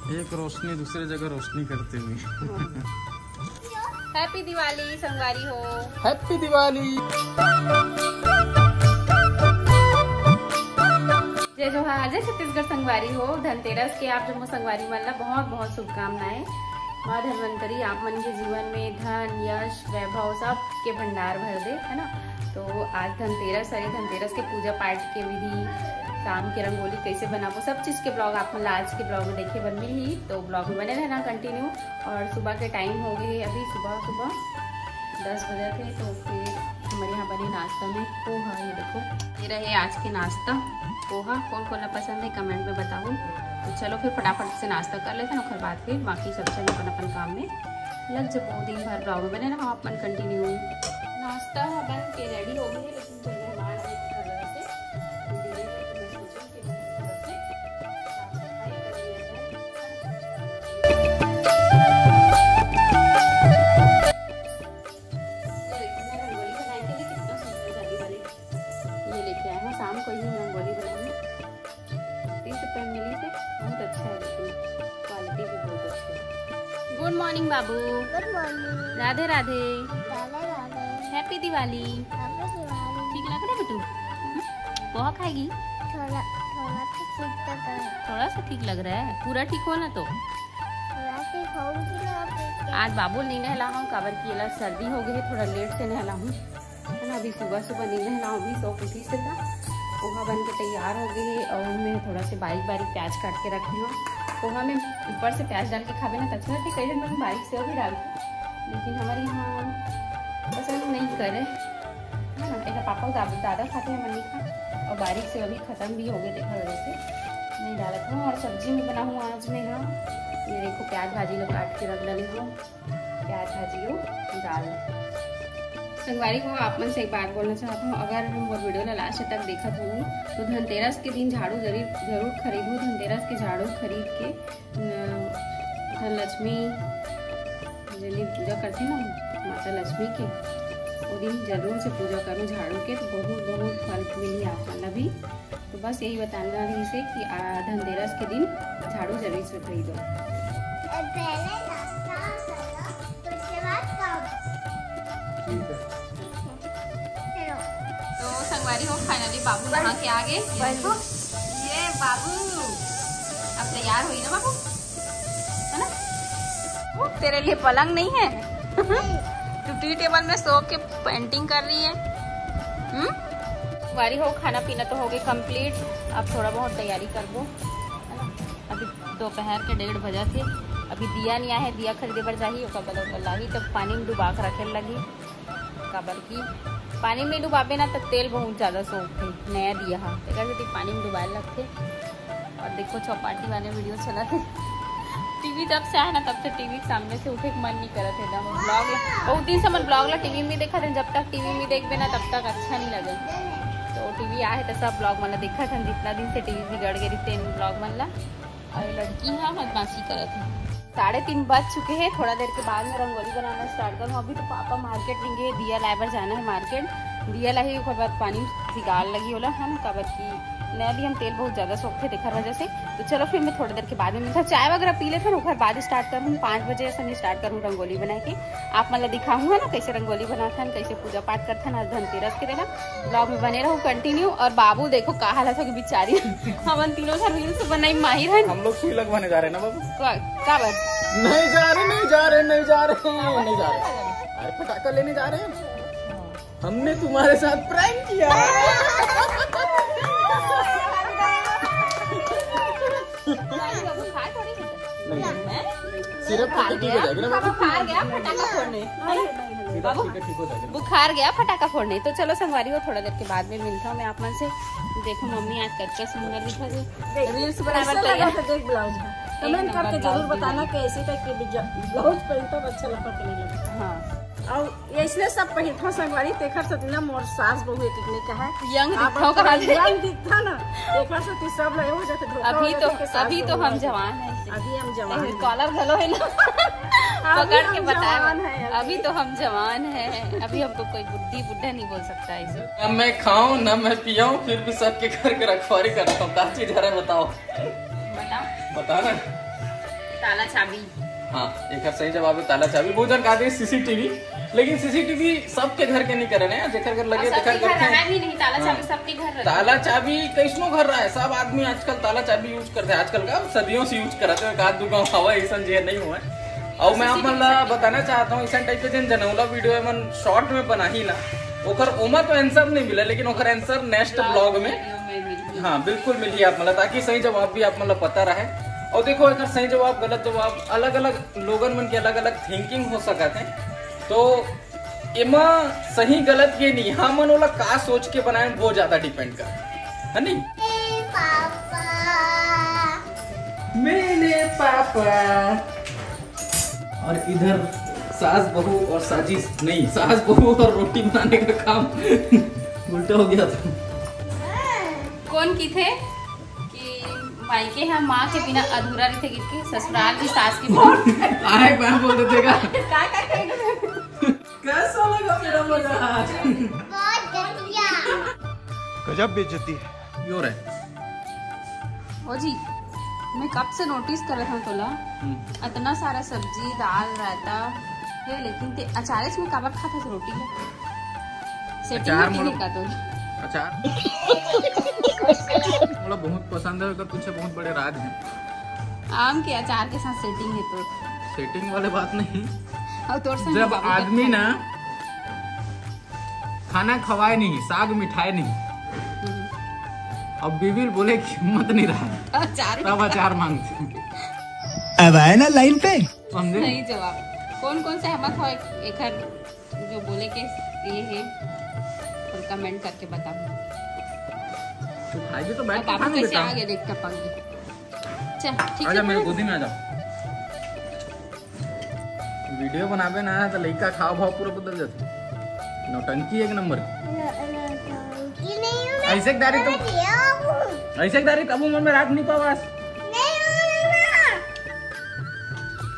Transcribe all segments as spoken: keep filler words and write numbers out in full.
एक रोशनी दूसरे जगह रोशनी करते हुए। Happy Diwali संगवारी हो। Happy Diwali। जय जोहार, जय छत्तीसगढ़ संगवारी हो। धनतेरस के आप जम्मो संगवारी मन ला बहुत बहुत शुभकामनाएं। माँ धनवंतरी आप मन के जीवन में धन, यश, वैभव सब के भंडार भर दे, है ना। तो आज धनतेरस है, धनतेरस के पूजा पाठ के विधि, शाम के रंगोली कैसे बनाबो, सब चीज के vlog आप मन ला आज के vlog में देखे बर मिलही। तो vlog में बने रहना continue। और सुबह के time हो गए, अभी सुबह सुबह दस बजे थे, तो फिर हमारे यहाँ बने नाश्ता में पोहा। ये देखो, ये रहे आज के नाश्ता पोहा। कौन कौन ला पसंद है comment में बताओ। तो चलो फिर फटाफट से नाश्ता कर लेते हैं, ओकर बाद फिर बाकी सब जन अपन अपन काम में लग जबो। दिन भर vlog में बने रहो आप मन continue। नाश्ता ह बन के ready हो गए, लेकिन कोई मेहमान आए थे घर से, तो delay है, तो मैं सोची कि मैं घर से साफ सफाई कर लिया जाए। ये देखो, मैं रंगोली बनाई थी, कितना सुंदर जाली वाली। ये लेके आए हैं, शाम को ही रंगोली बनाई है। तीस रुपए में मिली थे, बहुत अच्छा है, लेकिन quality भी बहुत अच्छी है। Good morning बाबू। Good morning। Radhe Radhe. Radhe Radhe. Happy Diwali। Happy Diwali। ठीक लग रहा है बेटू? पोहा खाएगी? थोड़ा, थोड़ा तो ठीक लग रहा है। थोड़ा सा ठीक लग रहा है, पूरा ठीक हो ना तो। थोड़ा ठीक होगी ना, अब ठीक है। आज बाबू ल नहीं नहला हूँ, काबर कि एला सर्दी हो गई है, थोड़ा late से नहला हूँ, है ना। अभी सुबह सुबह नहीं नहला हूँ, अभी सो उठी से था। पोहा बन के तैयार हो गए और मैं थोड़ा से बारीक बारीक प्याज काट के रखी हूँ। पोहा में ऊपर से प्याज डाल के खाबे ना, तो अच्छा लगता है। कई दिन में बारीक से भी डालते, लेकिन हमारे यहाँ पसंद नहीं करे, है ना। एक पापा दादा, दादा खाते हैं, मम्मी खा, और बारीक से अभी खत्म भी हो गए, देखा वजह से नहीं डालत हूँ। और सब्जी में बनाऊँ आज मैं, हाँ, ये देखो, प्याज भाजी लोग काट के रख डाले हूँ, प्याज भाजी हो, दाल। संगवारी हो, आप मन से एक बात बोलना चाहता हूँ, अगर मोर video ला last तक देखत हो तो धनतेरस के दिन झाड़ू जरूर, जरूर खरीदो। धनतेरस के झाड़ू खरीद के, अ, धनलक्ष्मी जेन दिन पूजा करथे ना माता लक्ष्मी के, वो दिन जरूर से पूजा करो झाड़ू के, तो बहुत बहुत फल मिली आप मन ला भी। तो बस यही बताना रहिस हे कि, आ, धनतेरस के दिन झाड़ू जरूर से खरीदो। पहले नाश्ता करो, उसके बाद काम। ठीक है। चलो। तो संगवारी हो, finally बाबू नहा के आ गए। ये देखो, ये बाबू अब तैयार हुई ना बाबू, है ना? वो तेरे लिए पलंग नहीं है। तू tea table में सो के painting कर रही है। हम्म, संगवारी हो, खाना पीना तो हो गई complete। अब थोड़ा बहुत तैयारी करबो, है ना? अभी दोपहर के डेढ़ बजा थे, अभी दिया नहीं आए, दिया खरीदे बर जाही, ओकर बाद ओकर लाही, तब पानी में डुबा के रखे लगी। काबर कि पानी में डुबाबे ना, त तेल बहुत ज्यादा सोखथे नया दिया हा, तेकर सेती पानी में डुबाए लगथे। और देखो, चौपाटी वाले video चलत हे। टीवी जब से आए ना, तब से टीवी के सामने से उठे के मन नहीं करत हे एकदम। Vlog ला, बहुत दिन से मन vlog ला टीवी में देखत हे, जब तक टीवी में देखबे ना, तब तक अच्छा नहीं लगे। तो टीवी आए तो सब vlog मन ला देखत हन, जितना दिन से टीवी बिगड़ गए रहिथे vlog मन ला। और ये लड़की हा बदमाशी करत हे। साढ़े तीन बज चुके हैं, थोड़ा देर के बाद में रंगोली बनाना start करूँ। अभी तो पापा market नहीं गए, दिया लाए बर जाना है market। दिया लाही, ओकर बाद पानी भिगाल लगी होला, है ना, काबर कि नया दिया में तेल बहुत ज्यादा सोखथे, तेकर वजह से। तो चलो, फिर मैं थोड़ी देर के बाद में मिलता, चाय वगैरह पी लेथन, ओकर बाद start करूँ। पाँच बजे से मैं start करूँ रंगोली बनाए के, आप मन ला दिखाऊँ, है ना, कैसे रंगोली बनाथन, कैसे पूजा पाठ करथन आज धनतेरस के दिन। Vlog में बने रहो continue। और बाबू देखो का हालत हो गई बिचारी। हमन तीनों झन reels बनाई माहिर हन। हम लोग सुई लगवाने जा रहे हैं ना बाबू। का, का बर? नहीं जा रहे, नहीं जा रहे, नहीं जा रहे, नहीं जा रहे। अरे, फटाका लेने जा रहे हैं। हमने तुम्हारे साथ prank किया। बुखार थोड़ी है। नहीं, हैं? सिर्फ तो ठीक हो जाएगी ना बाबू। बुखार गया फटाका फोड़ने। ठीक है, ठीक है, ठीक हो जाएगी। बुखार गया फटाका फोड़ने। तो चलो संगवारी हो, थोड़ा देर के बाद में मिलता हूँ मैं आप मन से। देखो मम्मी आज कच्चा सुंदर दिखा दे, reels बनाए बर तैयार। देख ब्लाउज में comment करके जरूर बताना कि ऐसे टाइप के ब्लाउज पहनता तो अच्छा लगता कि नहीं लगता। हाँ, और ऐसे सब पहिरथों संगवारी, तेखर सती ना मोर सास बहू एक एक नहीं कहा है। Young आप दिखाओ थोड़ा कहाँ से? Young दिखता ना, तेखर सती सब लगे हो जाते, धोखा हो अभी तो, जाते कि सास अभी तो बहू हम हो जाते। जवान हैं। अभी हम जवान हैं। कॉलर घलो है ना। अभी पकड़ हम के बताया। जवान हैं, अभी। अभी तो हम जवान हैं, अभी हमको कोई बुढ़ी बुढ़ा नहीं बोल सकता है इसे। ना मैं खाऊं ना मैं पियाऊं, फिर भी सबके घर के रखवारी करता हूँ। का चीज है रे बताओ? बताओ। बता ना। ताला चाबी। हाँ, एकर सही जवाब है ताला चाबी। बहुत जन कहते हैं सीसीटीवी, लेकिन सीसीटीवी सबके घर के नहीं करे ना, जेकर घर लगे, और सबके घर रहे भी नहीं, ताला चाबी सबके घर रहे। ताला चाबी कैसनो घर रहे, सब आदमी आजकल ताला चाबी यूज करते हैं। आजकल का सदियों से यूज करते हैं, एक आध दू गाँव हवा ऐसा जे नहीं हुआ है। और मैं आप मन ला बताना चाहता हूँ, ऐसा टाइप के जिन जनौला वीडियो मन शॉर्ट में बनाही ना, ओकर ओमा तो आंसर नहीं मिला, लेकिन ओकर आंसर नेक्स्ट ब्लॉग में। हाँ, बिल्कुल मिली आप मन ला, ताकि सही जवाब भी आप मन ला पता रहे। और देखो, अगर सही जवाब, गलत जवाब, अलग-अलग लोगन मन के अलग-अलग थिंकिंग हो सकत है, तो एमा सही गलत ये नहीं, हमन ओला का सोच के बनाए, वो ज्यादा डिपेंड करता है, है नहीं? पापा। मेरे पापा। और इधर सास बहू और साजिश नहीं, सास बहू और रोटी बनाने का काम उल्टा हो गया था। कौन की थे कि मायके ह माँ के बिना अधूरा रहिथे, कि ससुराल भी सास के बिना। आए, मैं बोल देते का? का, का, का, का? कैसा लगा मेरा मजाक? बहुत घटिया। गजब बेइज्जती है। यो रे। ओ जी, मैं कब से नोटिस करत हूँ तोला, हम्म। इतना सारा सब्जी, दाल, रायता है, लेकिन ते अचारेच में काबर खात हस रोटी ला? सेटिंग अचार वेटिंग मोला, है का तोर? अचार मोला बहुत पसंद है, ओकर पीछे बहुत बड़े राज हैं। आम के अचार के साथ सेटिंग है तोर। सेटिंग वाले बात नहीं। और तोर संग जब बाबू का आदमी ना खाना खवाए नहीं, साग मिठाए नहीं, हम्म। अब बीबी बोले कि हिम्मत नहीं रहा, अचार तब अचार मांगते। अब आए ना लाइन पे। समझे? सही जवाब। कौन कौन सहमत हो एकर जो बोले के ये है, और कमेंट करके बताओ। तू खाएगी तो बैठ अब के बाबू खाना कैसे बेटा। आ गए, देख टपक गए। चल, ठीक आजा है, मेरे बोल। गोदी में आजा। वीडियो बनाबे ना तो लइका खाव भाव पूरा बदल जाथे। नौटंकी एक नंबर। नौटंकी नहीं हूँ मैं। ऐसे एक दारी तो, मैं दिया हूँ। ऐसे एक दारी तब उम्र में राख नहीं पावास। नहीं हूँ, नहीं हूँ।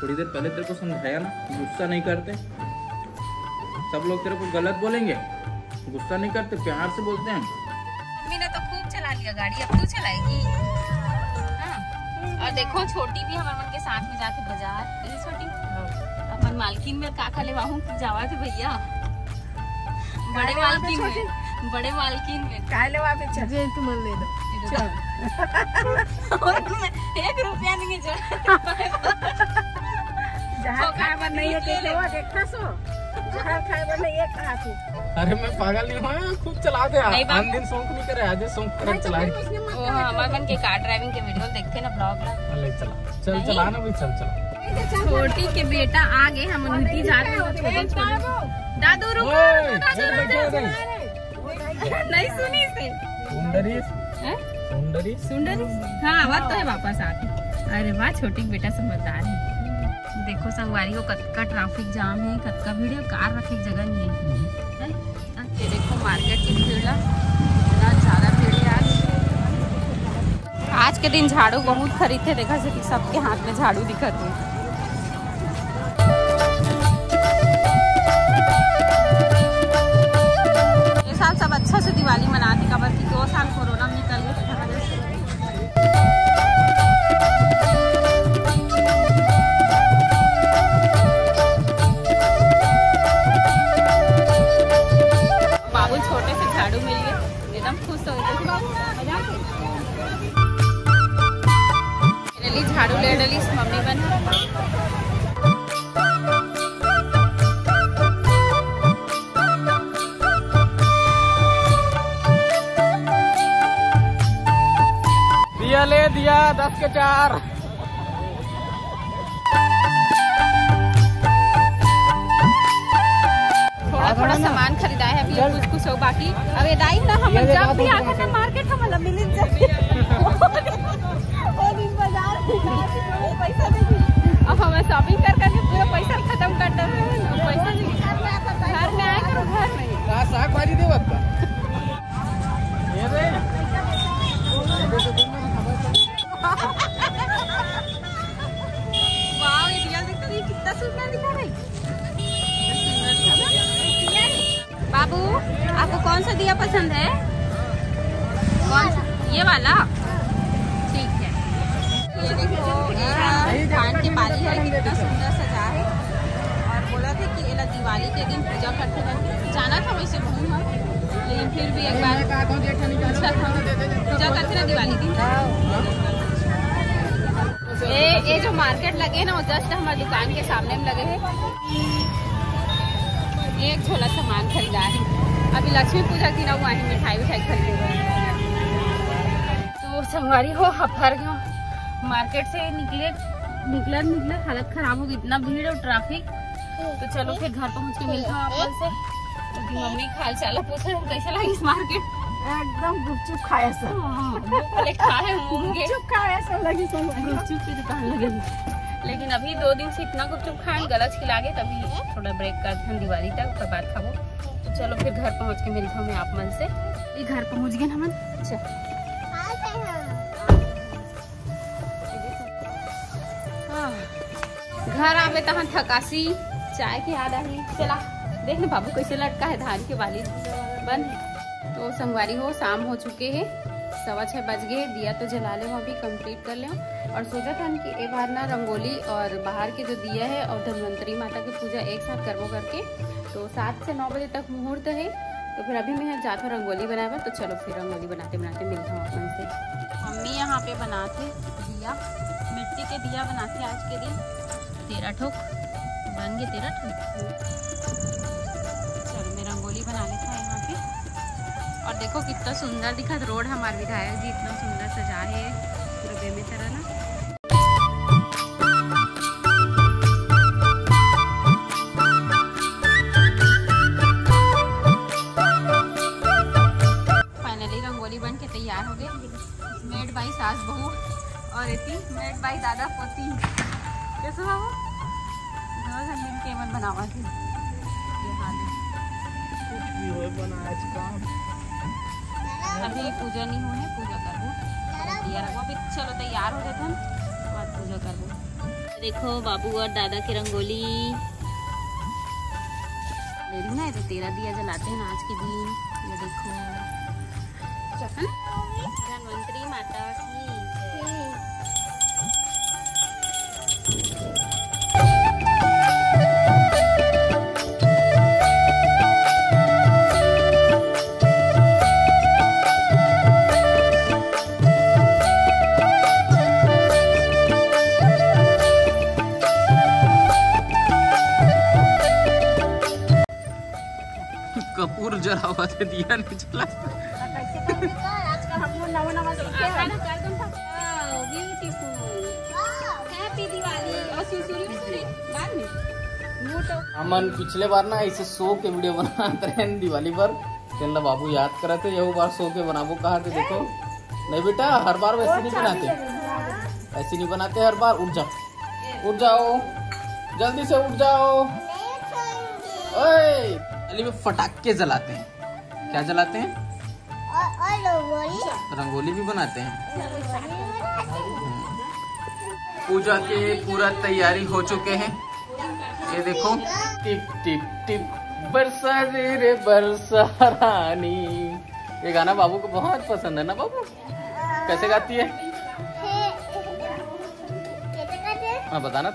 थोड़ी देर पहले तेरे को समझाया ना, गुस्सा नहीं करते। सब लोग तेरे को गलत बोलेंगे, गुस्सा नहीं करते, प्यार से बोलते हैं। मम्मी ने तो खूब चला लिया गाड़ी, अब तू चलाएगी। हाँ। और देखो, छोटी भी हमारे मन के साथ में जाके बाजार। ए छोटी, अपन मालकिन में का का लेवाहूँ, जावा थे भैया। बड़े मालकिन में, बड़े मालकिन में। काय लेवा बेचा? जे तू मन ले दो। चल। एक रुपया नहीं है जो। जहाँ खाए बर नहीं है, कैसे वो देखा सो? जहाँ खाए बर नहीं है, कहा तू? अरे मैं पागल नहीं हूँ, खूब चला दे। नहीं, बाबू। आन दिन शौक नहीं करे, आज शौक करे, चला। ओ, हाँ, हमारे मन के कार ड्राइविंग के वीडियो देखते ना, ब्लॉग ला। हाँ, ले चला। चल, नहीं। चला ना भाई, चल, चला। छोटी के बेटा आ गए, हम उनकी जा रहे हैं, छोटे छोटे। दादू रुको, ओए, दादू रुको। नहीं सुनी से। सुंदरी। हैं? सुंदरी। सुंदरी। हाँ, आवाज तो है वापस आके। अरे वाह, छोटी के बेटा समझदार है। देखो संगवारी हो, कतका ट्रैफिक जाम है, कतका भीड़ है, कार रखे के जगह नहीं है। हैं? ये देखो मार्केट की भीड़ ला, इतना ज्यादा भीड़ है आज। आज के दिन झाड़ू बहुत खरीदते, देखा से कि सबके हाथ में झाड़ू दिखत है। ये साल सब अच्छा से दिवाली मनाते, काबर कि दो साल कोरोना में निकल गए। बाबू छोटे से झाड़ू मिल गए, एकदम खुश हो गए। मेरे लिए झाड़ू ले डली मम्मी बन। दिया ले दिया, दस के चार। थोड़ा थोड़ा सामान खरीदा है अभी, कुछ कुछ हो बाकी। अब ये दाई ना, हम जब भी आते हैं मार्केट, हम मतलब मिल जाते हैं। वो दिन बाजार में जाके जो पैसा देगी, अब हम शॉपिंग कर करके पूरा पैसा खत्म कर देते हैं। पैसा नहीं, घर में आए करो, घर में। साग भाजी दे बप्पा। ये दे। वाओ, ये रियल देखो, ये कितना सुंदर दिखा रही। बाबू, आपको कौन सा दिया पसंद है? कौन सा? ये वाला? ठीक है। ये देखो, ये हम धान के दिवाली के दिन पूजा करथे करके जाना था वैसे बहुत, हाँ, लेकिन फिर भी एक बार अच्छा था, पूजा करथे ना दिवाली दिन। ये ये जो मार्केट लगे ना, वो जस्ट हमारे दुकान के सामने में लगे है। एक झोला सामान खरीदा है, अभी लक्ष्मी पूजा के दिन हुआ है, मिठाई विठाई खरीदे। तो संगवारी हो, हफर गयो, मार्केट से निकले निकलत निकलत हालत खराब हो गई, इतना भीड़ और ट्रैफिक। तो चलो फिर घर पहुंच के मिलता हूँ आप मन से। तो मम्मी का हाल चाल पूछे, कैसे लगी इस मार्केट? एकदम गुपचुप खाए सर। हाँ, वो पहले खाए होंगे। गुपचुप खाए सर लगी सब। गुपचुप की दुकान लगे। लेकिन अभी दो दिन से इतना गुपचुप खाए, गला छिला गए, तभी थोड़ा ब्रेक कर थे दिवाली तक, उसके बाद खाबो। तो चलो फिर घर पहुंच के मिलता हूँ मैं आप मन से। ये घर पहुंच गए ना मन। अच्छा। हाँ। घर आवे तहाँ थकासी, चाय के याद आही। चला देख ना बाबू कैसे लटका है धान के बाली बन। तो संगवारी हो, शाम हो चुके है, सवा छः बज गए। दिया तो जला ले, अभी कंप्लीट कर ले। और सोचा था कि ए बार ना रंगोली और बाहर के जो दिया है और धन्वंतरी माता की पूजा एक साथ करबो करके, तो सात से नौ बजे तक मुहूर्त है। तो फिर अभी मैं जात हूँ रंगोली बनाए बर, तो चलो फिर रंगोली बनाते बनाते मिलता हूँ आप मन से। मम्मी यहाँ पे बनाथे दिया, मिट्टी के दिया बनाथे आज के दिन। तेरह ठोक बन गए, तेरह ठोक। चलो मैं रंगोली बना लेता हूँ यहाँ पे। और देखो कितना सुंदर दिखत रोड, हमारे विधायक जी इतना सुंदर सजा है पूरा बेमे तरह ना। फाइनली रंगोली बन के तैयार हो गए। मेड बाई सास बहू और एती मेड बाई दादा पोती। कैसे बाबू? दोनों झन मिल के मन बनावा थे। ये हाल है। कुछ भी होए, बना आज काम। अभी पूजा नहीं हुआ है, पूजा करबो। दिया रखबो, अभी चलो तैयार हो जाते हैं, उसके बाद पूजा करबो। देखो बाबू और दादा की रंगोली। ले ली ना, ये तो तेरह दिया जलाते हैं ना आज के दिन। ये देखो, है ना? धन्वंतरी माता की जय। कपूर जलावत हे, दिया नहीं जला। आजकल हम लोग नवा नवा सीखे हैं। Beautiful। Happy दिवाली। और सुरसुरी में सुने बाद में। हमन पिछले बार ना ऐसे सो के वीडियो बनात रहेन दिवाली पर, तेन ला बाबू याद करत हे, यहू बार सो के बनाबो कहा के। देखो नहीं बेटा, हर बार वैसे नहीं बनाते, ऐसे नहीं बनाते हर बार। उठ जा, उठ जाओ, जल्दी से उठ जाओ। ओए, दिवाली में फटाके जलाते हैं। क्या जलाते हैं? और, और रंगोली। रंगोली भी बनाते हैं। रंगोली बनाते हैं। हम्म। पूजा के पूरा तैयारी हो चुके हैं। ये देखो, टिप टिप टिप बरसा रे रे बरसा रानी। ये गाना बाबू को बहुत पसंद है ना बाबू? कैसे गाती है? हाँ, बताना।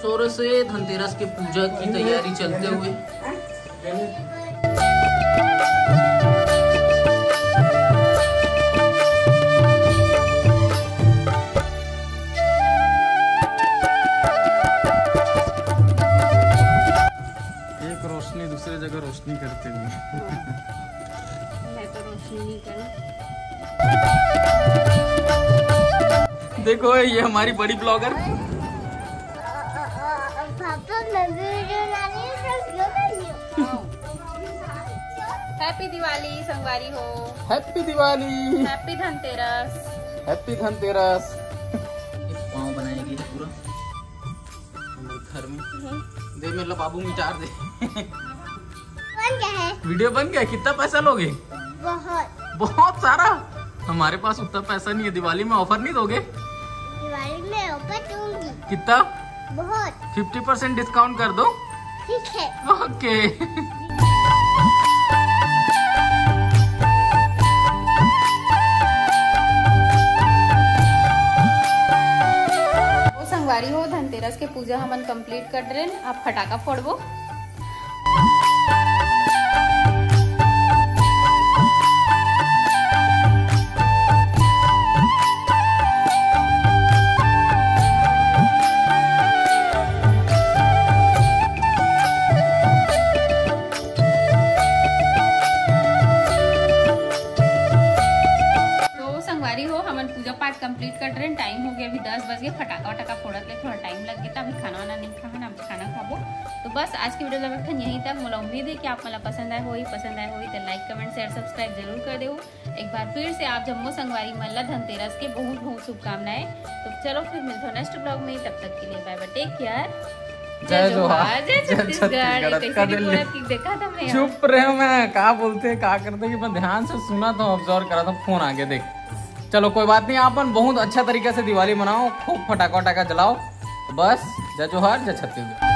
जोरों से धनतेरस के पूजा की तैयारी चलते हुए। एक रोशनी दूसरे जगह रोशनी करते हुए। मैं तो रोशनी नहीं करूँ। देखो ये हमारी बड़ी ब्लॉगर। पापा, मैं वीडियो बना रही हूँ, तो क्यों कर रही हूँ? Happy दिवाली संगवारी हो। Happy Diwali. Happy Dhanteras. Happy Dhanteras. पाँव बनाएगी पूरा। हम लोग घर में। हम्म। दे मेरे बाबू मिटार दे। बन गया है। वीडियो बन गया। कितना पैसा लोगे? बहुत। बहुत सारा। हमारे पास उतना पैसा नहीं है, दिवाली में ऑफर नहीं दोगे? दिवाली में ऑफर दूंगी। कितना? बहुत। फिफ्टी परसेंट डिस्काउंट कर दो। ठीक है। ओके। संगवारी हो, धनतेरस के पूजा हमन कंप्लीट कर डरेन, अब फटाका फोड़बो। तो संगवारी हो, हमन पूजा पाठ कंप्लीट कर डरेन, टाइम हो गया अभी दस बज के, फटाका वटाका फोड़त ले थोड़ा टाइम लग गया, अभी खाना वाना नहीं खाना, अभी खाना खाबो। तो बस आज की वीडियो लगभग यहीं तक। मोला उम्मीद है कि आप मन ला पसंद आए होही, पसंद आए होही तो लाइक, कमेंट, शेयर, सब्सक्राइब जरूर कर देहू। एक बार फिर से आप जम्मो संगवारी मन ला धनतेरस के बहुत बहुत शुभकामनाएं। तो चलो फिर मिलते हैं नेक्स्ट ब्लॉग में, तब तक के लिए बाय बाय, टेक केयर। जय जोहार, जय छत्तीसगढ़। कैसे भी बोला कि देखा था मैं। चुप रहे, मैं का बोलते, का करते कि मैं ध्यान से सुना था, ऑब्जर्व करा था, फोन आ गया। देख, चलो कोई बात नहीं, आप मन बहुत अच्छा तरीका से दिवाली मनाओ, खूब फटाका वटाका जलाओ। बस, जय जोहार, जय छत्तीसगढ़।